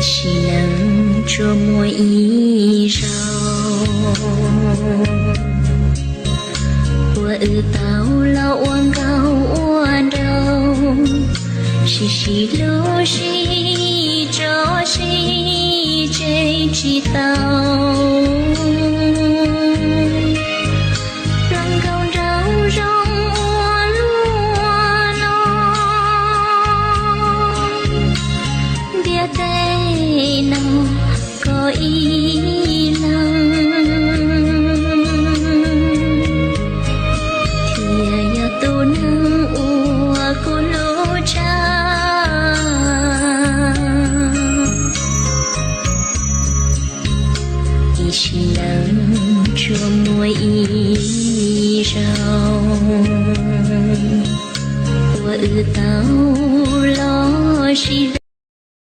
Sim neej tsuas muaj ib zaug uas wb tau los ua nkauj ua nraug, sib sib hlub sib tso sib tseg tsis tau.